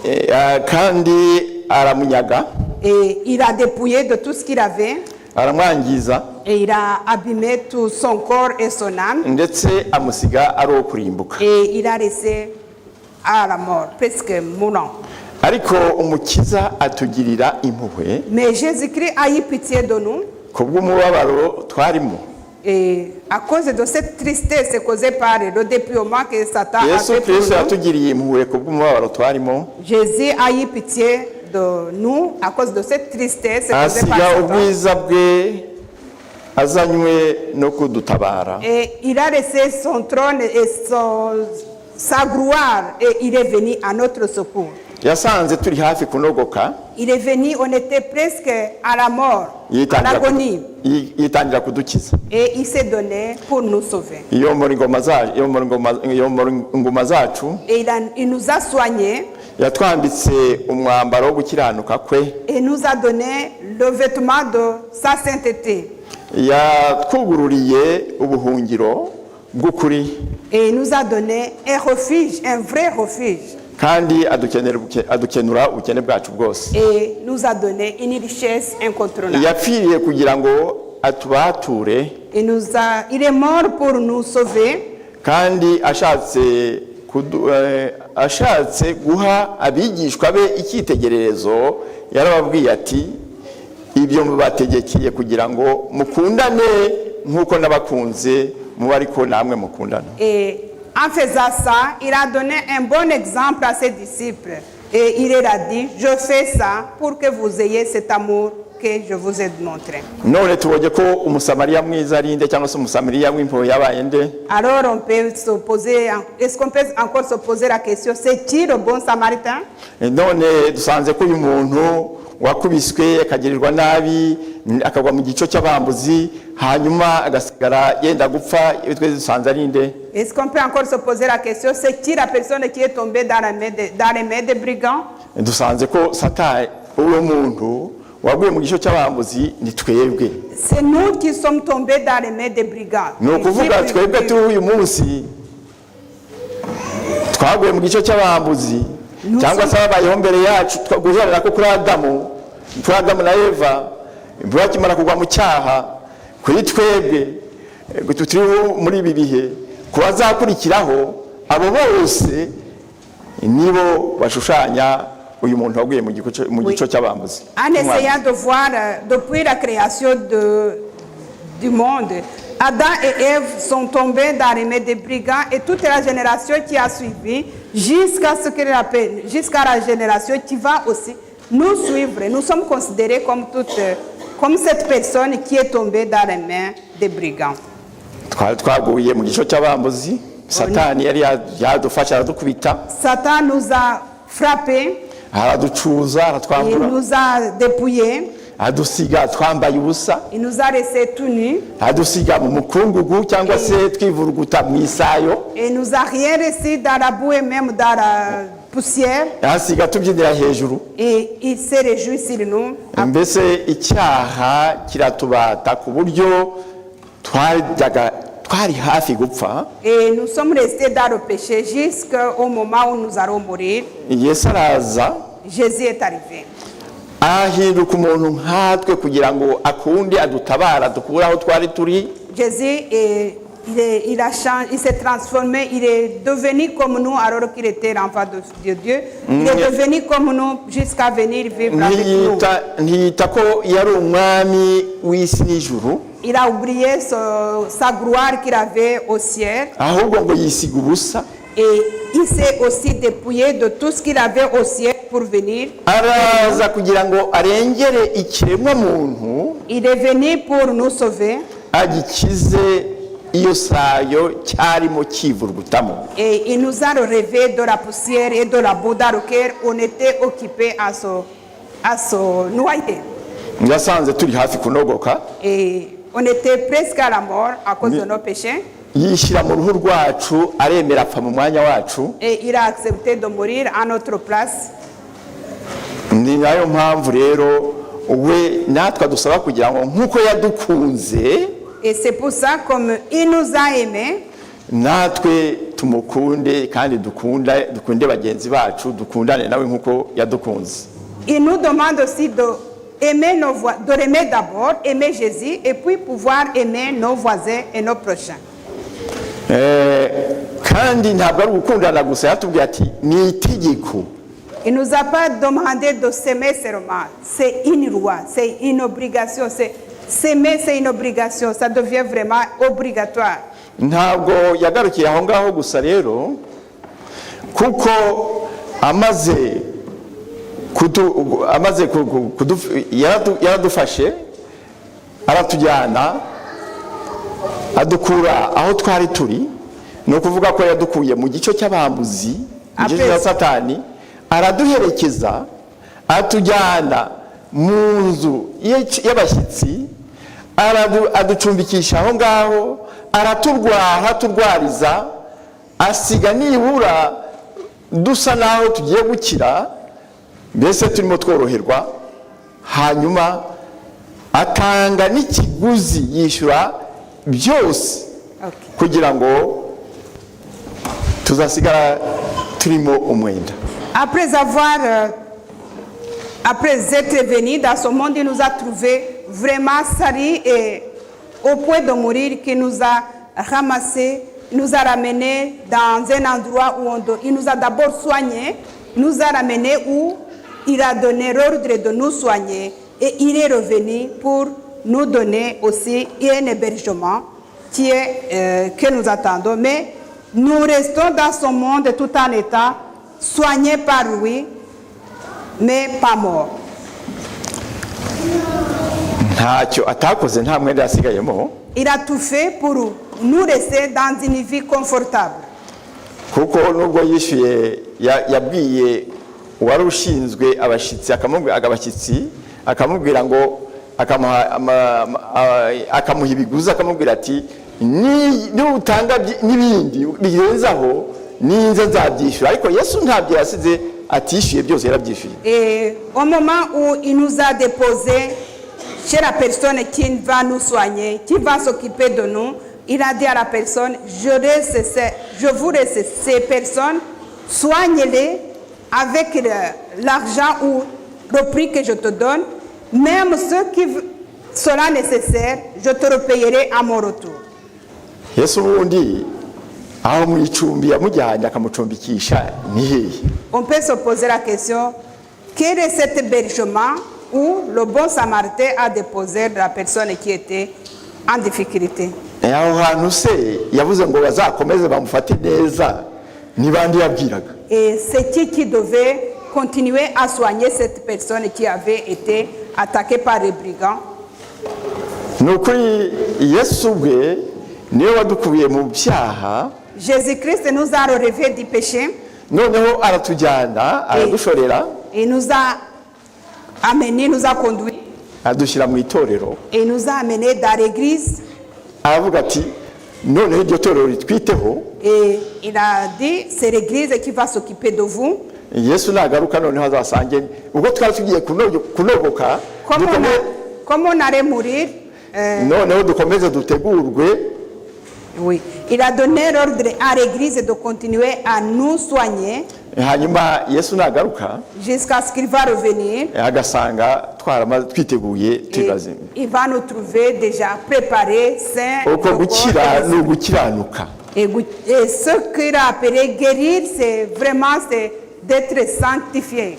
eh, ah, kandi aramunyaga, Et il a dépouillé de tout ce qu'il avait. Aramwangiza, Et il a abîmé tout son corps et son âme. Ndetse amusiga ari uwo kurimbuka. Et il a laissé à la mort, presque mourant. Ariko Umukiza atugirira impuhwe, Mais Jésus-Christ a eu pitié de nous. Kubw'umubabaro twarimo. Et à cause de cette tristesse causée par le dépouillement que Satan a Yesu fait pour Kirisito nous, yatugiriye impuhwe kubw'umubabaro twarimo. Jésus a eu pitié de nous à cause de cette tristesse causée par Asiga Satan. Ubwiza bwe azanywe no kudutabara. Et il a laissé son trône et sa gloire et il est venu à notre secours. Yasanze turi hafi kunogoka. Il est venu, on était presque à la mort, à Yitangira l'agonie. Yitangira kudukiza. Et il s'est donné pour nous sauver. Yomora inguma zacu. Et il nous a soignés Yatwambitse umwambaro wo gukiranuka kwe. Et nous a donné le vêtement de sa sainteté. Yatwugururiye ubuhungiro bw'ukuri. Et il nous a donné un refuge, un vrai refuge. Kandi adukenura ubukene bwacu bwose. Et nous a donné une richesse incontrôlable. Yapfiriye kugira ngo atubature. Il est mort pour nous sauver. Kandi ashatse guha abigishwa be icyitegererezo, yarababwiye ati: "Ibyo mubategekeye kugira ngo mukundane nk'uko nabakunze, mube ariko namwe mukundana." Et en faisant ça, il a donné un bon exemple à ses disciples. Et il leur a dit: "Je fais ça pour que vous ayez cet amour que je vous ai montré." None tubonye ko Umusamariya mwiza ari nde, cyangwa se Umusamariya w'impuhwe yabaye nde? Alors on peut se poser, est-ce qu'on peut encore se poser la question, c'est qui le bon samaritain? None dusanze ko uyu muntu wakubiswe, akagirirwa nabi, akagwa mu gico cy'abambuzi, hanyuma agasigara yenda gupfa, twese dusanze ari nde? Est-ce qu'on peut encore se poser la question, c'est qui la personne qui est tombée dans les mains des brigands? Dusanze ko Satani, uwo muntu waguye mu gico cy'abambuzi, ni twebwe. C'est nous qui sommes tombés dans les mains des brigands. Ni ukuvuga twebwe turi uyu munsi twaguye mu gico cy'abambuzi, cyangwa se ababayeho mbere yacu, guherera ko kuri Adamu na Eva bakimara kugwa mu cyaha, kuri twebwe turiho muri ibi bihe, ku bazakurikiraho, abo bose nibo bashushanya uyu muntu waguye mu gico cy'abambuzi. En essayant de voir, depuis la création du monde, Adam et Ève sont tombés dans les mains des brigands et toute la génération qui a suivi, jusqu'à la génération qui va aussi nous suivre. Nous sommes considérés comme cette personne qui est tombée dans les mains des brigands. Twari twaguye mu gico cy'abambuzi. Satani yari yadufashe, aradukubita. Satan nous a frappés, Araducuza, il aratwambura. Nous a dépouillés, Adusiga twambaye ubusa. Il nous a laissés tout nus. Adusiga mu mukungugu cyangwa se twivuruguta mu isayo. Et il nous a rien laissé dans la boue et même dans la poussière. Asiga tubyinira hejuru. Et il s'est réjoui sur nous. Mbese icyaha kiratubata ku buryo twajyaga twari hafi gupfa. Et nous sommes restés dans le péché jusqu'au moment où nous allons mourir. Yesu araza. Jésus est arrivé. Ahinduka umuntu nkatwe kugira ngo akunde adutabara, dukure aho twari turi. Jésus, il a changé, il s'est transformé, il est devenu comme nous alors qu'il était l'enfant de Dieu. Il est devenu comme nous jusqu'à venir vivre avec nous. Ntiyita ko yari umwami w'isi n'ijuru. Il a oublié sa gloire qu'il avait au ciel. Ahubwo ngo yisiga ubusa. Et il s'est aussi dépouillé de tout ce qu'il avait au ciel pour venir. Araza kugira ngo arengere ikiremwa muntu. Il est venu pour nous sauver. Agikize iyo sayo cyarimo cyivurugutamo. Et il nous a relevé de la poussière et de la boue dans laquelle on était occupé à se noyer. Yasanze turi hafi kunogoka. Et on était presque à la mort à cause de nos péchés. Yishyira mu ruhu rwacu, aremera apfa mu mwanya wacu. Et il a accepté de mourir à notre place. Ni nayo mpamvu rero we natwe adusaba kugira ngo nk'uko yadukunze, Et c'est pour ça, comme il nous a aimés, natwe tumukunde kandi dukunde bagenzi bacu, dukundane nawe nk'uko yadukunze. Il nous demande aussi de l'aimer d'abord, aimer Jésus, et puis pouvoir aimer nos voisins et nos prochains. Kandi ntabwo ari ugukundana gusa, yatubwiye ati ni itegeko. Il ne nous a pas demandé de s'aimer seulement. C'est une loi, c'est une obligation, c'est S'aimer, c'est une obligation, ça devient vraiment obligatoire. Ntabwo yagarukiye aho ngaho gusa rero, kuko amaze yaradufashe, aratujyana, adukura aho twari turi. Ni ukuvuga ko yadukuye mu gico cy'abambuzi, mu gico cya Satani, araduherekeza, atujyana mu nzu y'abashyitsi, aducumbikisha aho ngaho, araturwara, aturwariza, asiga nibura dusa naho tugiye gukira, mbese turimo tworoherwa. Hanyuma atanga n'ikiguzi, yishyura byose kugira ngo tuzasigara turimo umwenda. Après être venu dans ce monde, il nous a trouvés vraiment salis et au point de mourir, qu'il nous a ramassés, nous a ramenés dans un endroit où il nous a d'abord soignés, nous a ramenés où il a donné l'ordre de nous soigner et il est revenu pour nous donner aussi un hébergement qui est, que nous attendons. Mais nous restons dans ce monde tout en étant soignés par lui, mais pas morts. Ntacyo atakoze, nta mwenda yasigayemo. Il a tout fait pour nous rester dans une vie confortable. Kuko nubwo yishyuye, yabwiye uwari ushinzwe abashyitsi, akamubwira abashyitsi, akamubwira ngo akamuha ibiguzi, akamubwira ati: "Nutanga n'ibindi birenzaho, ninza nzabyishyura." Ariko Yesu ntabyo yasize atishyuye, byose yarabyishyuye. Et au moment où il nous a déposés chez la personne qui va nous soigner, qui va s'occuper de nous, il a dit à la personne: Je vous laisse ces personnes, soignez-les avec l'argent ou le prix que je te donne, même ce qui sera nécessaire, je te le payerai à mon retour." Yesu ubundi aho mu icumbi yamujyanye akamucumbikisha ni hehe? On peut se poser la question, quel est cet hébergement où le bon Samaritain a déposé la personne qui était en difficulté? Aho hantu se yavuze ngo bazakomeze bamufate neza, ni bande yabwiraga? Et c'est qui devait continuer à soigner cette personne qui avait été attaquée par les brigands? Ni ukuri, Yesu ubwe niwe wadukuye mu byaha. Jésus-Christ nous a relevés du péché. Noneho aratujyana, aradushorera. Il nous a amenés, nous a conduits adushyira mu itorero. Et nous a amenés dans l'église. Aravuga ati: "Noneho iryo torero ritwiteho." Et il a dit: "C'est l'église qui va s'occuper de vous." Yesu nagaruka noneho azasange ubwo twari tugiye kunogoka. Comme on allait mourir, Noneho dukomeze dutegurwe. Oui. Il a donné l'ordre à l'église de continuer à nous soigner Hanyuma Yesu nagaruka, jusqu'à ce qu'il va revenir. Agasanga twaramaze twiteguye, Et turi bazima. il va nous trouver déjà préparés, saints. Uko de corps gukira et ni d'esprit. ugukiranuka. Et ce qu'il a appelé guérir, c'est vraiment, c'est d'être sanctifié.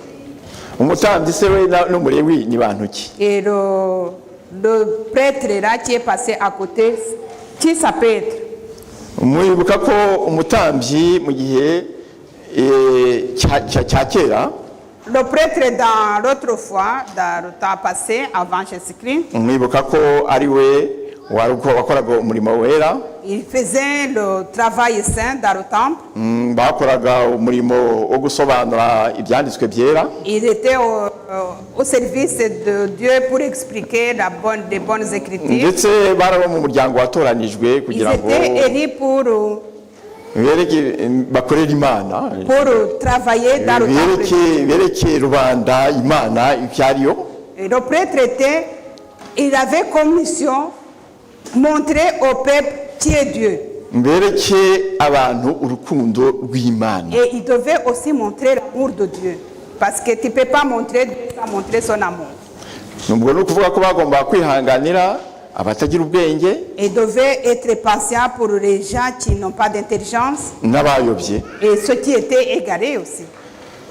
Umutambyi se we n'Umulewi ni bantu ki? Et le prêtre là qui est passé à côté, qui ça peut être? Mwibuka ko umutambyi mu gihe cya kera, Le prêtre dans l'autre fois, dans le temps passé, avant Jésus-Christ, mwibuka ko ari we wari wakoraga umurimo wera. Il faisait le travail saint dans le temple. Bakoraga umurimo wo gusobanura ibyanditswe byera. Il était au service de Dieu pour expliquer les bonnes écritures. Ndetse bari abo mu muryango watoranijwe Ils kugira ngo étaient élus bereke bakorere Imana, pour travailler dans le temple. Bereke rubanda Imana ibyo ariyo. Et le prêtre était, il avait comme mission montrer au peuple qui est Dieu. Bereke abantu urukundo rw'Imana. Et il devait aussi montrer l'amour de Dieu. Parce que tu ne peux pas montrer Dieu sans montrer son amour. Ubwo ni ukuvuga ko bagomba kwihanganira abatagira ubwenge Il devait être patient pour les gens qui n'ont pas d'intelligence n'abayobye, et ceux qui étaient égarés aussi.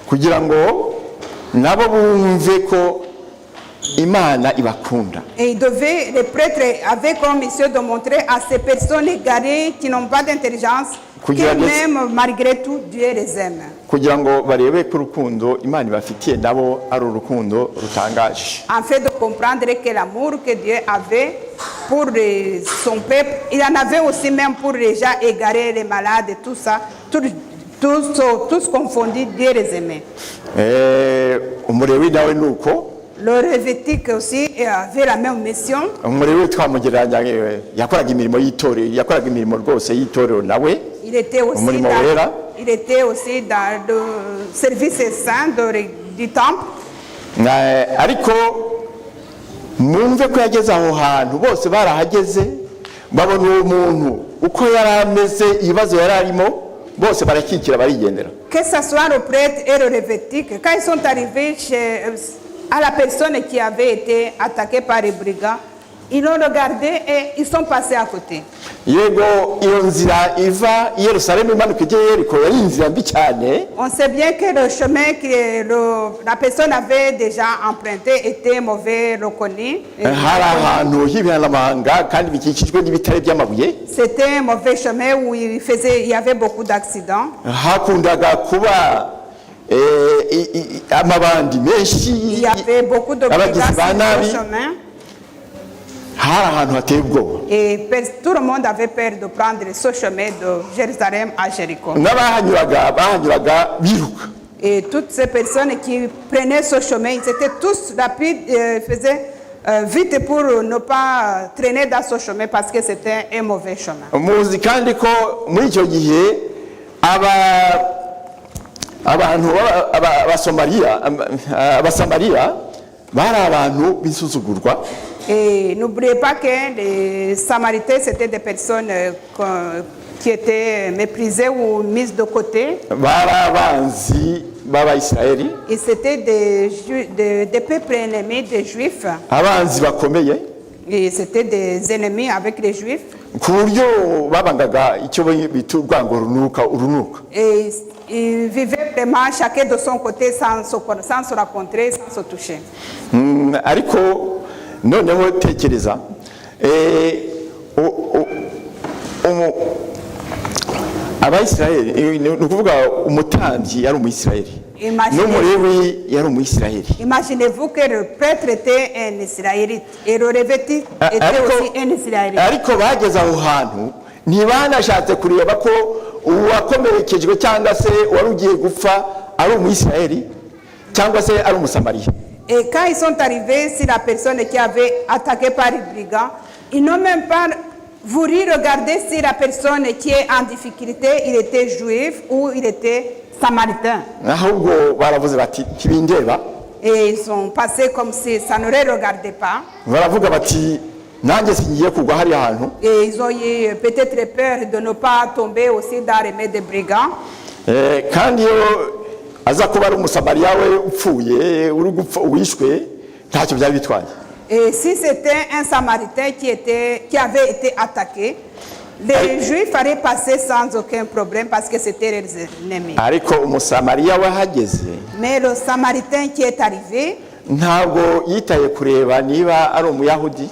Kugira ngo nabo bumve ko Imana ibakunda. Et les prêtres avaient comme mission de montrer à ces personnes égarées qui n'ont pas d'intelligence que Kugira ngo- même malgré tout, Dieu les aime. Kugira ngo barebe ko urukundo Imana ibafitiye nabo ari urukundo rutangaje. En fait de comprendre que l'amour que Dieu avait pour son peuple, il en avait aussi même pour les gens égarés, les malades, et tout ça, tous confondus, Dieu les aimait. Eh, Umulewi nawe ni uko. Le Lévitique aussi avait la même mission. Umulewi twamugereranya yakoraga imirimo y'itorero, yakoraga imirimo rwose y'itorero nawe. Il était aussi Umurimo wera. Il était aussi dans le service saint du temple. Ariko mwumve ko yageze aho hantu, bose barahageze, babona uwo muntu uko yari ameze, ibibazo yari arimo, bose barakikira barigendera. Que ce soit le prêtre et le Lévitique, quand ils sont arrivés à la personne qui avait été attaquée par les brigands, ils l'ont regardé et ils sont passés à côté. Yego, iyo nzira iva i Yerusalemu imanuka ijya i Yeriko yari inzira mbi cyane. On sait bien que le chemin que la personne avait déjà emprunté était mauvais, reconnu. Hari ahantu h'ibihanamanga kandi bikikijwe n'ibitare by'amabuye. C'était un mauvais chemin où il y avait beaucoup d'accidents. Hakundaga kuba amabandi menshi, Il y avait beaucoup de brigands abagizi ba sur nabi. le chemin. Hari ahantu hateye ubwoba. Et tout le monde avait peur de prendre ce chemin de Jérusalem à Jéricho. N'abahanyuraga bahanyuraga biruka. Et toutes ces personnes qui prenaient ce chemin, ils étaient tous rapides, faisaient vite pour ne pas traîner dans ce chemin parce que c'était un mauvais chemin. Muzi kandi ko muri icyo gihe aba abantu b'Abasomaliya, Abasamariya bari abantu b'insuzugurwa. Et n'oubliez pas que les Samaritains, c'était des personnes qui étaient méprisées ou mises de côté. Bari abanzi b'Abayisiraheli. Et c'était des peuples ennemis des Juifs. Abanzi bakomeye. Et c'était des ennemis avec les Juifs. Ku buryo babangaga icyo bita urwango runuka urunuka. Et ils vivaient vraiment chacun de son côté sans se rencontrer, sans se toucher. Ariko noneho tekereza Abayisiraheli, ni ukuvuga umutambyi yari Umuyisiraheli n'Umulewi yari Umuyisiraheli. Imaginez-vous que le prêtre était un Israélite et le Lévitique était aussi un Israélite. Ariko bageze aho hantu ntibanashatse kureba ko uwakomerekejwe cyangwa se wari ugiye gupfa ari Umuyisiraheli cyangwa se ari Umusamariya. Et quand ils sont arrivés sur la personne qui avait attaqué par les brigands, ils n'ont même pas voulu regarder si la personne qui est en difficulté, il était juif ou il était samaritain. Ahubwo baravuze bati ntibindeba. Et ils sont passés comme si ça ne les regardait pas. Baravuga bati nanjye singiye kugwa hariya hantu. Et ils ont eu peut-être peur de ne pas tomber aussi dans les mains des brigands. Kandi iyo aza kuba ari Umusamariya we upfuye, uri gupfa, wishwe, ntacyo byari bitwaye. Et si c'était un Samaritain qui avait été attaqué, les Juifs allaient passer sans aucun problème parce que c'était leurs ennemis. Ariko Umusamariya we ahageze, Mais le Samaritain qui est arrivé, ntabwo yitaye kureba niba ari Umuyahudi.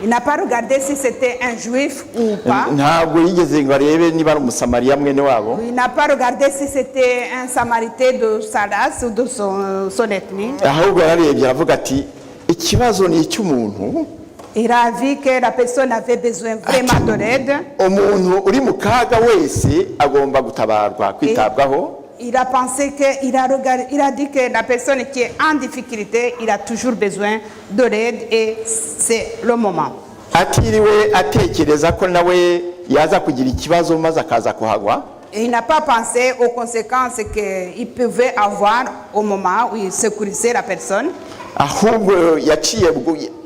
Il n'a pas regardé si c'était un Juif ou pas. Ntabwo yigeze ngo arebe niba ari Umusamariya mwene wabo. Il n'a pas regardé si c'était un Samaritain de sa race ou de son ethnie. Ahubwo yararebye aravuga ati ikibazo ni icy'umuntu. Il a vu que la personne avait besoin vraiment de l'aide. Umuntu uri mu kaga wese agomba gutabarwa, kwitabwaho. Il a pensé que, il a regardé, il a dit que la personne qui est en difficulté, il a toujours besoin de l'aide et c'est le moment. Atiriwe atekereza ko nawe yaza kugira ikibazo maze akaza kuhagwa. Et il n'a pas pensé aux conséquences qu'il pouvait avoir au moment où il secourisait la personne. Ahubwo yaciye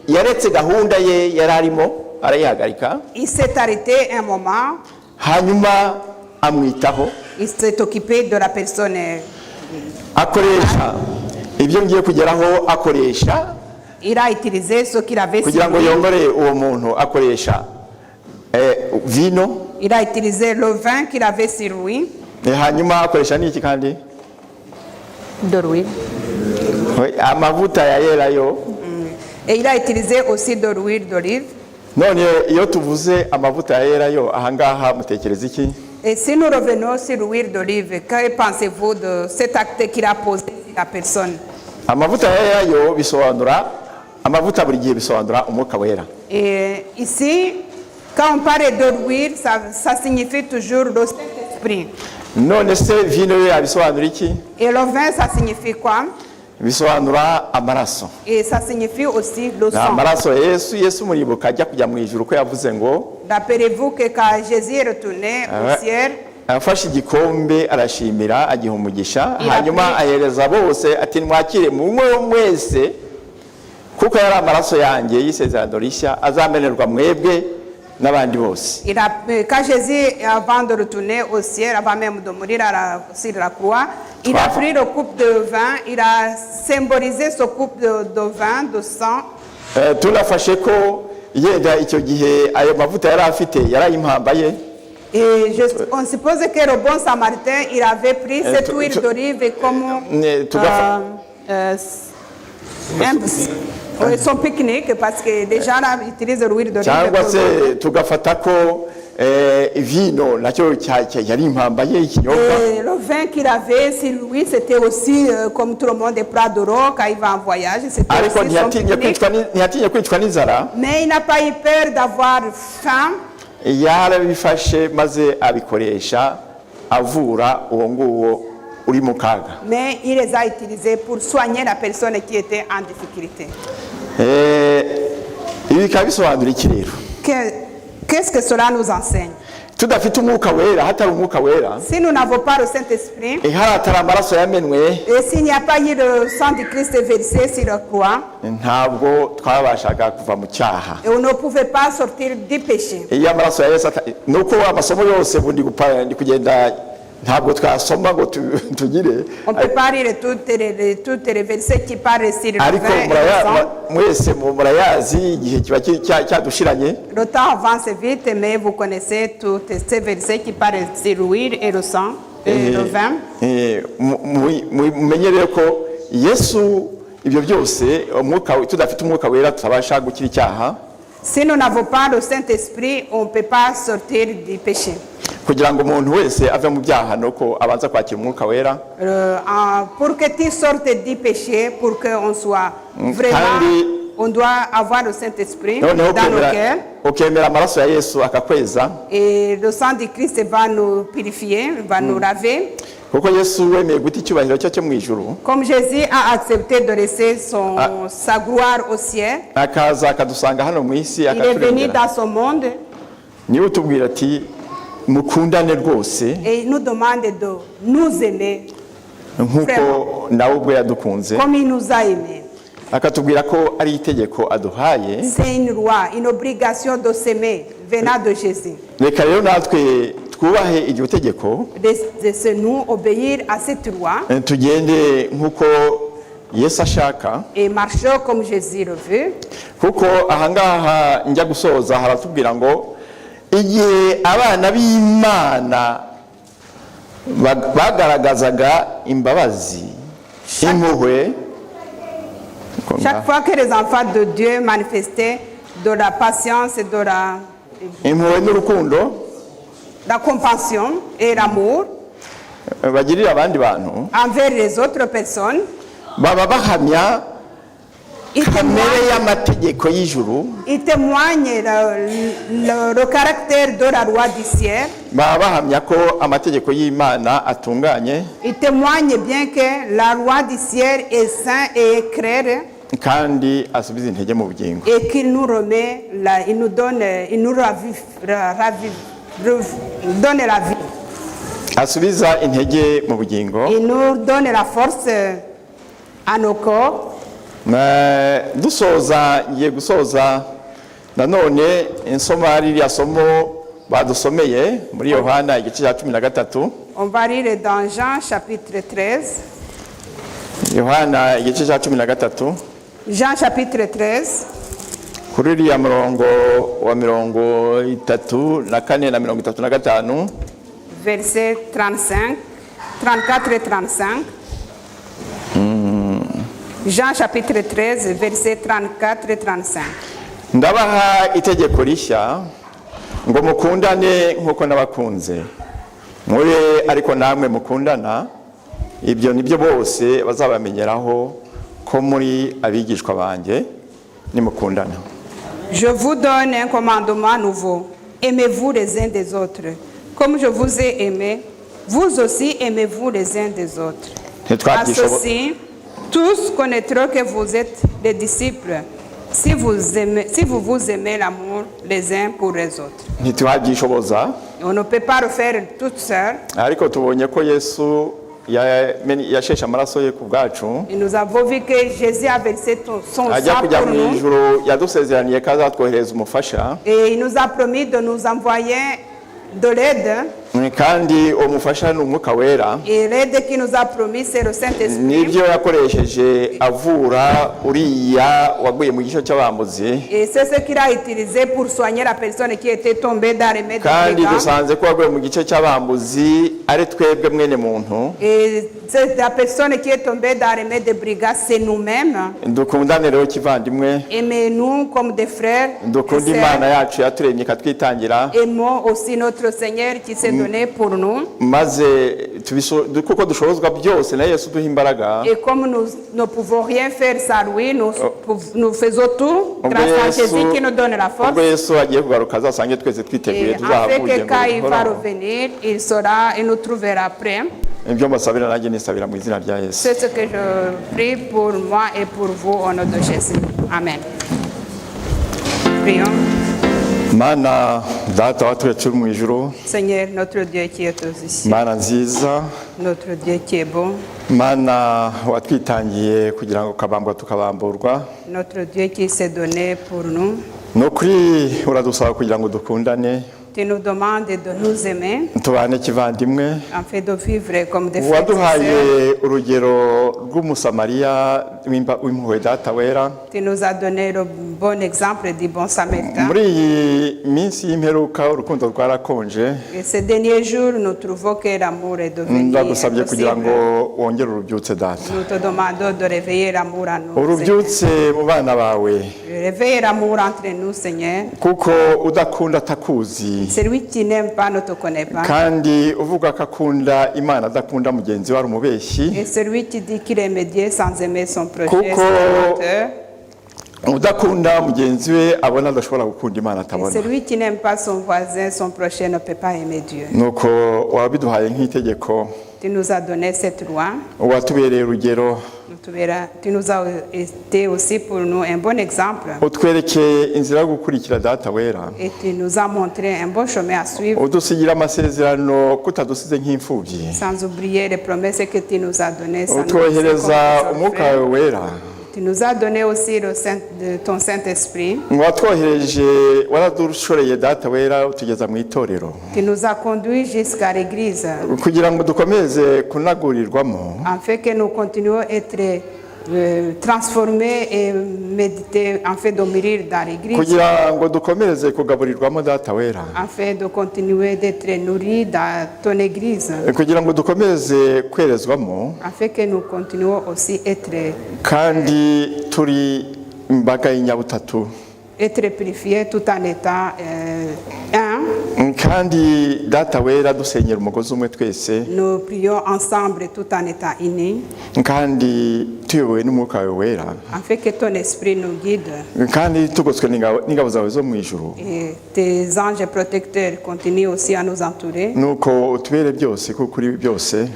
yaretse gahunda ye yari arimo arayihagarika. Il s'est arrêté un moment, Hanyuma amwitaho. Il s'est occupé de la personne. Akoresha ibyo ngiye kugeraho, akoresha Il a utilisé ce qu'il avait kugira ngo sur lui. yongore uwo muntu, akoresha vino. Il a utilisé le vin qu'il avait sur lui, Hanyuma akoresha n'iki kandi? De l'huile. Amavuta ya elayo. Et il a utilisé aussi de l'huile d'olive. None iyo tuvuze amavuta ya elayo ahangaha mutekereza iki? Et si nous revenons sur l'huile d'olive, que pensez-vous de cet acte qu'il a posé sur la personne? Amavuta ya elayo bisobanura amavuta buri gihe bisobanura umwuka wera. Et ici, quand on parle de l'huile, ça signifie toujours le Saint-Esprit. None se vino yo yabisobanura iki? Et le vin, ça signifie quoi? Bisobanura amaraso. Et ça signifie aussi le Ni sang. Amaraso ya Yesu. Yesu muribuka ajya kujya mu ijuru ko yavuze ngo Rappelez-vous que quand Jésus est retourné Ah au ouais. ciel, afashe igikombe arashimira agiha umugisha Ira- hanyuma ahereza bose ati mwakire munywe mwese kuko yari amaraso yanjye y'isezerano rishya azamenerwa mwebwe n'abandi bose. Quand Jésus, avant de retourner au ciel, avant même de mourir sur la croix, il a Trois. Pris le coupe de vin, il a symbolisé ce coupe de vin, de sang. Eh, tunafashe ko yenda icyo gihe ayo mavuta yari afite yari ayimpamba ye. Et on suppose que le bon samaritain, il avait pris cette huile d'olive comme Tout à fait. Oui, son pique-nique, parce que les gens là utilisent l'huile d'olive. Cyangwa se tugafata ko eh, vino nacyo yari impamba ye ikinyobwa. Et le vin qu'il avait sur lui, c'était aussi, comme tout le monde, des plats d'euro quand il va en voyage. C'était Ariko aussi son ntiyatinye pique-nique. kwicwa ntiyatinye kwicwa n'inzara. Mais il n'a pas eu peur d'avoir faim. Yarabifashe maze abikoresha avura uwo nguwo uri mu kaga. Mais il les a utilisés pour soigner la personne qui était en difficulté. Eh, ibi bikaba bisobanura iki rero? Qu'est-ce que cela nous enseigne? Tudafite umwuka wera hatari umwuka wera Si nous n'avons pas le Saint-Esprit, eh, hari atari amaraso yamenwe et s'il n'y a pas eu le sang du Christ versé sur la croix, ntabwo twabashaga kuva mu cyaha. Et on ne pouvait pas sortir du péché. Iyo amaraso ya Yesu nuko amasomo yose ubu ndi kugenda ntabwo twasoma ngo tugire. On ne peut pas lire toutes les versets qui parlent sur le Ariko vin et le sang. Mwese murayazi igihe kiba cyadushiranye. Le temps avance vite, mais vous connaissez tous ces versets qui parlent sur l'huile et le sang et le vin. Eh, mumenye rero ko Yesu ibyo byose umwuka tudafite umwuka wera tutabasha gukira icyaha. Si nous n'avons pas le Saint-Esprit, on ne peut pas sortir du péché. Kugira ngo umuntu wese ave mu byaha ni uko abanza kwakira umwuka wera. Pour que tu sortes du péché, pour qu'on soit vraiment, Kandi- on doit avoir le Saint-Esprit noneho dans nos ukemera cœurs. Ukemera amaraso ya Yesu akakweza. Et le sang du Christ va nous purifier, va nous laver. Kuko Yesu wemeye guta icyubahiro cye cyo mu ijuru Comme Jésus a accepté de laisser Ah. sa gloire au ciel, akaza akadusanga hano mu isi il est venu akaturengera dans ce monde niwe utubwira ati mukundane rwose et il nous demande de nous aimer nk'uko nawe ubwo yadukunze comme il nous a aimés. Akatubwira ko ari itegeko aduhaye. C'est une loi, une obligation de s'aimer venant de Jésus. Reka rero natwe twubahe iryo tegeko. Laissez-nous obéir à cette loi eh, tugende nk'uko Yesu ashaka et marchons comme Jésus le veut. Kuko ahangaha njya gusoza haratubwira ngo igihe abana b'Imana bagaragazaga imbabazi impuhwe Chaque fois que les enfants de Dieu manifestaient de la patience et de impuhwe n'urukundo la compassion et l'amour bagirira abandi bantu envers les autres personnes, baba bahamya ils kamere témoignent, y'amategeko y'ijuru. Ils témoignent le caractère de la loi du ciel. Baba bahamya ko amategeko y'Imana atunganye Ils témoignent bien que la loi du ciel est sainte et claire kandi asubiza intege mu bugingo. Et qu'il nous remet, il nous donne, il nous ravive, donne la vie. Asubiza intege mu bugingo. Il nous donne la force à nos corps. Eh, dusoza ngiye gusoza nanone insoma ririya somo badusomeye muri Yohana igice cya 13. On va lire dans Jean chapitre 13. Yohana igice cya 13. Jean chapitre 13, Kuri uriya murongo wa 34 na 35. Versets 35, 34 et 35. Jean chapitre 13, versets 34 et 35. Ndabaha itegeko rishya ngo mukundane nk'uko nabakunze, mube ariko namwe mukundana. Ibyo nibyo bose bazabamenyeraho ko muri abigishwa banjye, nimukundana. Je vous donne un commandement nouveau. Aimez-vous les uns des autres. Comme je vous ai aimé, vous aussi aimez-vous les uns des autres. À ceci, tous connaîtront que vous êtes les disciples si vous vous aimez l'amour les uns pour les autres. Ntitwabyishoboza. On ne peut pas le faire tout seul. Ariko tubonye ko Yesu yasheshe amaraso ye ku bwacu. Et nous avons vu que Jésus a versé son Ajya sang kujya pour mu nous. ijuru yadusezeraniye ko azatwohereza umufasha. Et il nous a promis de nous envoyer de l'aide. Kandi uwo mufasha ni Umwuka Wera. Et l'aide qu'il nous a promis, c'est le Saint-Esprit. Nibyo yakoresheje avura uriya waguye mu gico cy'abambuzi. Et c'est ce qu'il a utilisé pour soigner la personne qui était tombée dans les mains des Kandi brigands. Dusanze ko waguye mu gico cy'abambuzi ari twebwe mwene muntu. Et c'est la personne qui est tombée dans les mains des brigands, c'est nous-mêmes. Dukundane rero kivandimwe. Aimez-nous comme des frères et Dukunde sœurs. Imana yacu yaturemye ikatwitangira. Aimons aussi notre Seigneur qui s'est donné pour nous. Maze kuko dushobozwa byose na Yesu duha imbaraga. Et comme nous ne pouvons rien faire sans lui, nous faisons tout Ubwo grâce à Yesu Jésus qui nous donne la force. Ubwo Yesu agiye kugaruka azasange twese twiteguye Et tuzahabwa afin que ubugingo quand il va buhoraho. Revenir, il nous trouvera prêts. Ibyo mbasabira nanjye nisabira mu izina rya Yesu. C'est ce que je prie pour moi et pour vous au nom de Jésus. Amen. Prions. Mana Data wa twese uri mu ijuru, Seigneur, notre Dieu qui est aux cieux, Mana nziza, notre Dieu qui est bon, Mana watwitangiye kugira ngo ukabambwa tukabamburwa, notre Dieu qui s'est donné pour nous, ni ukuri uradusaba kugira ngo dukundane, tu nous demandes de nous aimer, tubane kivandimwe. Afin de vivre comme des frères et sœurs. Waduhaye urugero rw'Umusamariya w'impuhwe, Data wera. Tu nous as donné le bon exemple du bon Samaritain. Muri iyi minsi y'imperuka urukundo rwarakonje. Et ces derniers jours, nous trouvons que l'amour est devenu Ndagusabye kugira impossible. Ngo wongere urubyutse, Data. Nous te demandons de réveiller l'amour en nous, Seigneur. Urubyutse mu bana bawe. Réveiller l'amour entre nous, Seigneur. Kuko udakunda atakuzi. Celui qui n'aime pas ne te connaît pas. Kandi uvuga ko akunda Imana adakunda mugenzi we ari umubeshyi. Et celui qui dit qu'il aime Dieu sans aimer son prochain, Kuko c'est un menteur. Udakunda mugenzi we abona adashobora gukunda Imana Et atabona. celui qui n'aime pas son voisin, son prochain, ne peut pas aimer Dieu. Nuko wabiduhaye nk'itegeko. Tu nous as donné cette loi. Watubereye urugero. Tu nous as été aussi pour nous un bon exemple. Utwerekeye inzira yo gukurikira, Data wera. Et tu nous as montré un bon chemin à suivre, Udusigira amasezerano kutadusize nk'imfubyi. Sans oublier les promesses que tu nous as données, sans nous laisser comme Utwohereza des Umwuka orphelins. wawe wera. Tu nous as donné aussi de ton Saint-Esprit. Watwohereje, waradushoreye, Data wera, utugeza mu itorero Tu nous as conduits jusqu'à l'église, kugira ngo dukomeze kunagurirwamo, afin que nous continuions à être transformés et méditer, afin de mûrir dans l'église, kugira ngo dukomeze kugaburirwamo, Data wera, afin de continuer d'être nourris dans ton église, kugira ngo dukomeze kwerezwamo, afin que nous continuions aussi être, kandi turi imbaga y'inyabutatu, être purifiés tout en étant un. Kandi Data wera dusenyera umugozi umwe twese, Nous prions ensemble tout en étant unis, kandi tuyobowe n'Umwuka wawe wera, afin que ton esprit nous guide kandi tugotswe n'ingabo zawe zo mu ijuru. Et tes anges protecteurs continuent aussi à nous entourer. Nuko utubere byose kuko uri byose.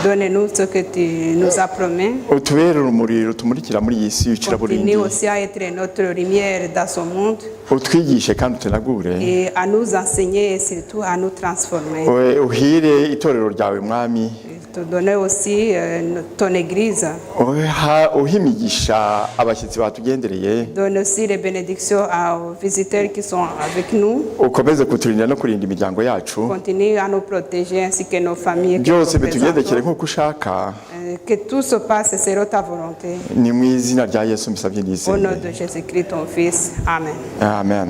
Donne-nous ce que tu nous as promis. Utubere urumuri rutumurikira muri iyi si y'icuraburindi. Continue aussi à être notre lumière dans ce monde Utwigishe kandi utunagure. Et à nous enseigner et surtout à nous transformer. Uhire itorero ryawe, Mwami. Et te donner aussi ton église. Uhe imigisha abashyitsi batugendereye. Donne aussi les bénédictions aux visiteurs qui sont avec nous. Ukomeze kuturinda no kurinda imiryango yacu. Continue à nous protéger ainsi que nos familles que Byose nous bitugendekere représentons. Nk'uko ushaka. Que tout se passe selon ta volonté. Ni mu izina rya Yesu mbisabye Au nom nizeye. De Jésus-Christ, ton Fils. Amen. Amen.